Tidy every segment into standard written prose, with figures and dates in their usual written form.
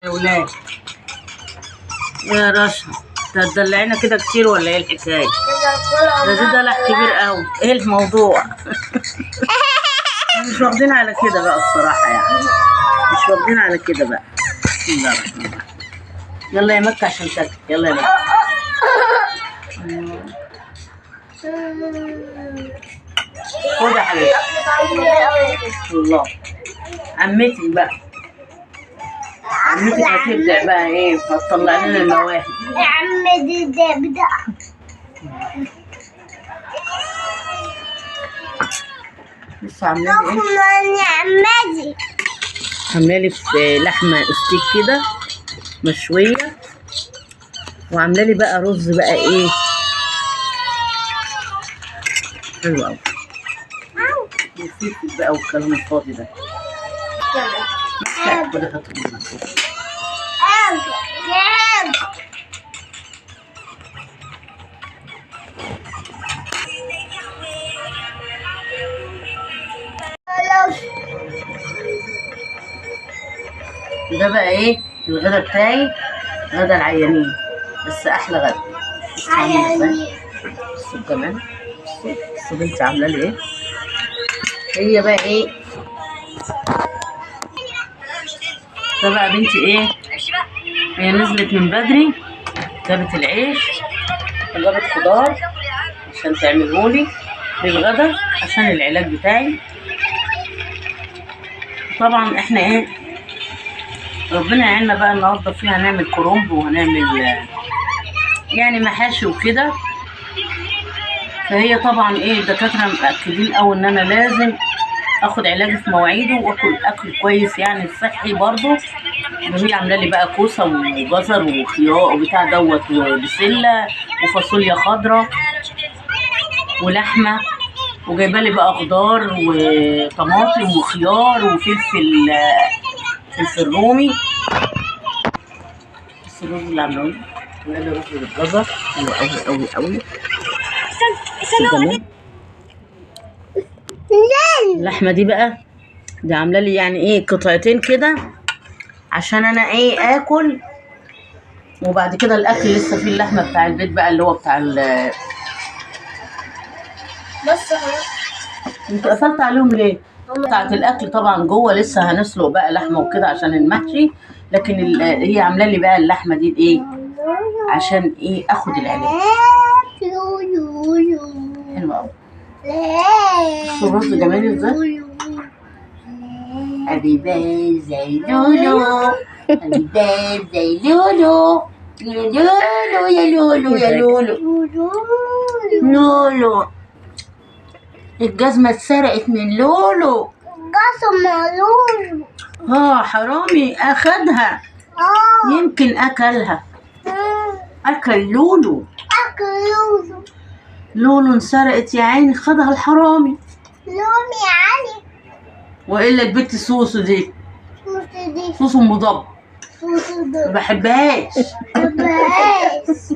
يا ولاد يا رشا، انت هتدلعينا كده كتير ولا ايه الحكاية؟ ده دلع كبير قوي، ايه الموضوع؟ مش واخدين على كده بقى الصراحة، يعني مش واخدين على كده بقى. بسم الله الرحمن الرحيم. يلا يا مكة عشان تاكل، يلا يا مكة. خد يا حبيبتي. الله، عمتك بقى، عمتك هتبدع بقى، ايه هتطلع لنا المواهب. عمتي تبدع. بصوا عامله لي ايه؟ عامله لي في لحمه ستيك كده مشوية، وعامله لي بقى رز بقى ايه حلو قوي، وفلفل بقى والكلام الفاضي ده. ده بقى ايه الغدا بتاعي، غدا العيانين، بس احلى غدا. بصوا كمان، بصوا بنتي عامله لي ايه. هي بقى ايه ده بقى بنتي ايه، هي نزلت من بدري جابت العيش وجابت خضار عشان تعملهولي للغدا عشان العلاج بتاعي. طبعا احنا ايه ربنا يعيننا بقى النهارده فيها، هنعمل كرنب وهنعمل يعني محاشي وكده. فهي طبعا ايه الدكاترة متاكدين قوي ان انا لازم اخد علاجي في مواعيده واكل اكل كويس يعني صحي برضو. وهي عامله لي بقى كوسة وجزر وخيار وبتاع دوت وبسله وفاصوليا خضراء ولحمه، وجايبه لي بقى خضار وطماطم وخيار وفلفل، فلفل رومي. بس الرز اللي عاملاه لي، عامله لي رز بالجزر حلو قوي قوي قوي. اللحمة دي بقى دي عامله لي يعني ايه قطعتين كده عشان انا ايه اكل، وبعد كده الاكل لسه فيه اللحمة بتاع البيت بقى اللي هو بتاع ال بس خلاص. انت قفلت عليهم ليه؟ بتاعت الاكل طبعا جوه لسه هنسلق بقى لحمه وكده عشان المحشي، لكن هي عامله لي بقى اللحمة دي ايه عشان ايه اخد العلاج. حلو قوي. بصوا الرز جميل ازاي. happy birthday لولو، happy birthday لولو، لولو يا لولو يا لولو لولو. الجزمة اتسرقت من لولو. الجزمة لولو. حرامي اخدها. يمكن اكلها. اكل لولو. اكل لولو. لولو انسرقت يا عيني، خدها الحرامي. لولو يا علي. والا البت سوسو دي. سوسو دي. سوسو مضب. سوسو دي. ما بحبهاش. ما بحبهاش.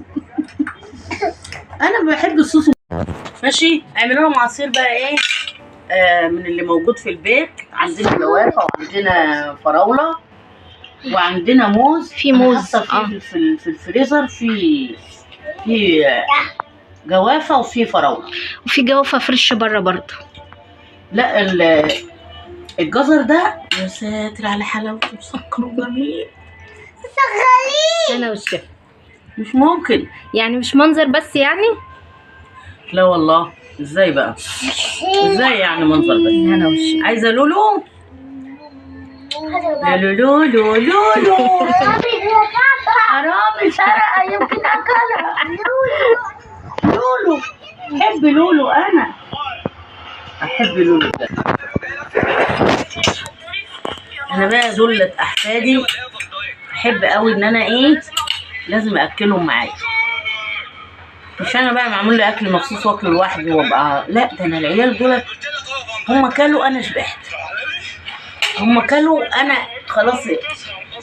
انا بحب السوسو. ماشي، اعملوا لهم عصير بقى ايه من اللي موجود في البيت. عندنا جوافه وعندنا فراوله وعندنا موز. في موز في الفريزر، في جوافه وفي فراوله وفي جوافه fresh بره برضه. لا الجزر ده يا ساتر على حلاوته، مسكر وجميل. شغالين انا والشيف. مش ممكن يعني، مش منظر بس يعني. لا والله، ازاي بقى؟ ازاي يعني منظر بس؟ انا والشيف. عايزه لولو؟ يا لولو لولو لولو. حرامي سرقه يمكن اكلها. لولو، احب لولو، انا احب لولو ده. انا بقى ذلة احفادي، احب قوي ان انا ايه لازم اكلهم معايا. مش انا بقى معمول لي اكل مخصوص واكله لوحدي وابقى، لا ده انا العيال دولت هم كلوا انا شبعت، هم كلوا انا خلاص.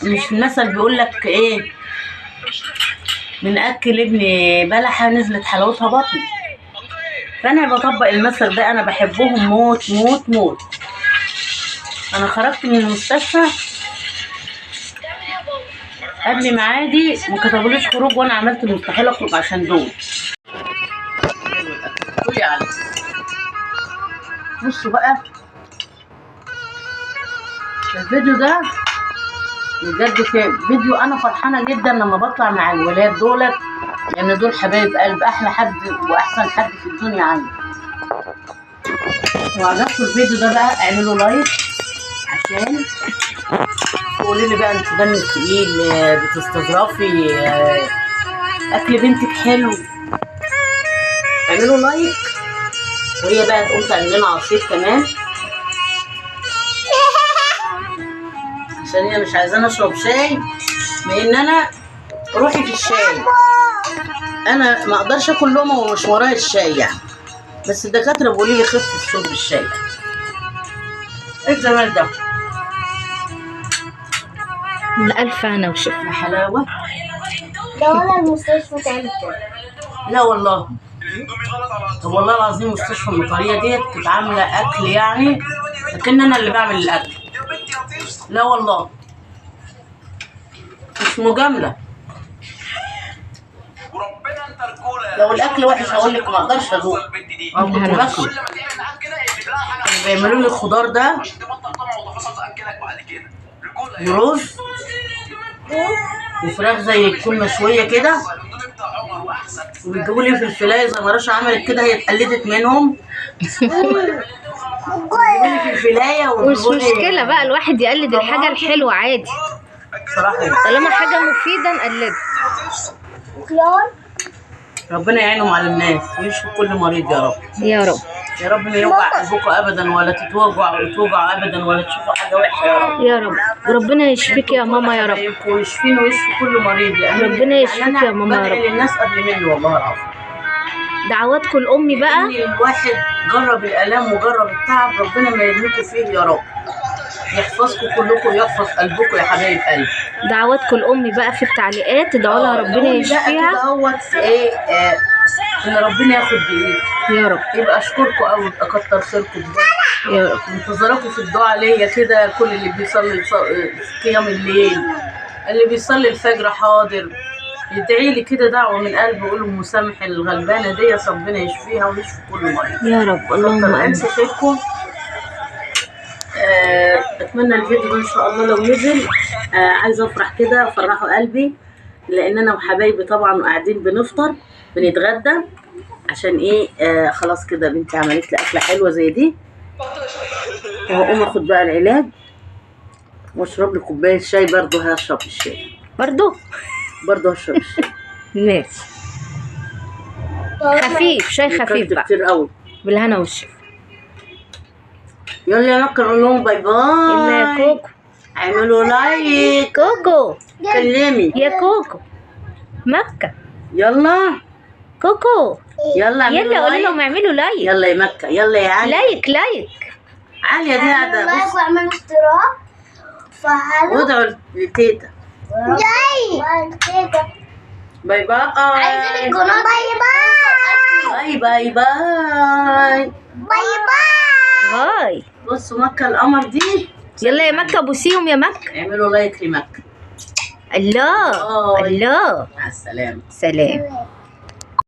مش المثل بيقول لك ايه، من اكل ابني بلحه نزلت حلاوتها بطني. فانا بطبق المثل ده، انا بحبهم موت موت موت. انا خرجت من المستشفى قبل ميعادي ما كتبوليش خروج، وانا عملت المستحيل اخرج عشان دول. بصوا بقى الفيديو ده بجد فيديو انا فرحانة جدا لما بطلع مع الولاد دولت، لان دول حبايب قلب، احلى حد واحسن حد في الدنيا عندي. وعجبكم الفيديو ده بقى اعملوا like عشان تقولي لي بقى انت دمك تقيل، بتستظرفي، اكل بنتك حلو. اعملوا like. وهي بقى تقوم تعمل لنا عصير كمان عشان هي مش عايزاني اشرب شاي، لان انا روحي في الشاي، انا ما اقدرش اكل لقمة ومش ورايا الشاي يعني، بس الدكاترة بيقولوا لي خف في شرب الشاي. ايه الجمال ده؟ الف هنا وشفا. حلاوة. ده ولا المستشفى تعمل كده؟ لا والله. طب والله العظيم مستشفى المطريه ديت كنت عامله اكل يعني لكن انا اللي بعمل الاكل. لا والله مش مجاملة. لو الاكل وحش هقول لك ما اقدرش ادوق. انا كنت باكل. بيعملوا لي الخضار ده ورز وفراخ زي تكون مشوية كده، وبيجيبوا لي فلفلايه زي ما رشا عملت كده، هي اتقلدت منهم. بيجيبوا لي فلفلايه. مش مشكلة بقى الواحد يقلد الحاجة الحلوة عادي صراحة، طالما حاجة مفيدة نقلدها. ربنا يعينهم على الناس ويشفي كل مريض يا رب. يا رب يا رب ما يوجع قلبكم ابدا، ولا تتوجعوا ابدا، ولا تشوفوا حاجة وحشة يا رب. يا رب ربنا يشفيك يا ماما يا رب، ويشفينا ويشفي كل مريض. ربنا يشفيك يا ماما يا رب. بدعي للناس قبل مني والله العظيم. دعواتكم لامي بقى. الواحد جرب الالام وجرب التعب، ربنا ما يرميكم فيه يا رب، يحفظكم كلكم ويحفظ قلبكم يا حبايب قلبي. دعواتكم لامي بقى في التعليقات، ادعوا لها ربنا يشفيها. كده اهوت ايه ان ربنا ياخد بايدي يا رب. يبقى اشكركم قوي، يبقى كتر خيركم بجد يا رب. انتظاركم في الدعاء ليا كده، كل اللي بيصلي قيام الليل، اللي بيصلي الفجر حاضر، يدعي لي كده دعوه من قلبه، يقول مسامح الغلبانه دي ربنا يشفيها ويشفي كل مريض يا رب. اللهم امين. الف خيركم. اتمنى الفيديو ده ان شاء الله لو نزل، عايزه افرح كده، فرحوا قلبي، لان انا وحبايبي طبعا قاعدين بنفطر بنتغدى عشان ايه، خلاص كده بنتي عملت لي اكله حلوة زي دي، وهقوم اخد بقى العلاج واشرب لي كوباية شاي. برضه هشرب الشاي، برضه هشرب الشاي. ماشي، خفيف، شاي خفيف بقى كتير قوي. بالهنا والشفا. يلا يا مكة نقول لهم bye bye. يلا يا كوكو اعملوا like. كوكو كلمي يا كوكو. مكة يلا كوكو يلا يلا قولي لهم اعملوا like. يلا يا مكة، يلا يا علي like like. عالية دي قاعدة. like واعملوا اشتراك وفعلوا وادعوا لتيتا. like bye bye. عايزين القناة. bye bye bye bye bye bye bye. بصوا مكة القمر دي. يلا يا مكة بوسيهم يا مكة. اعملوا like لمكة. الله الله. مع السلامة. سلام.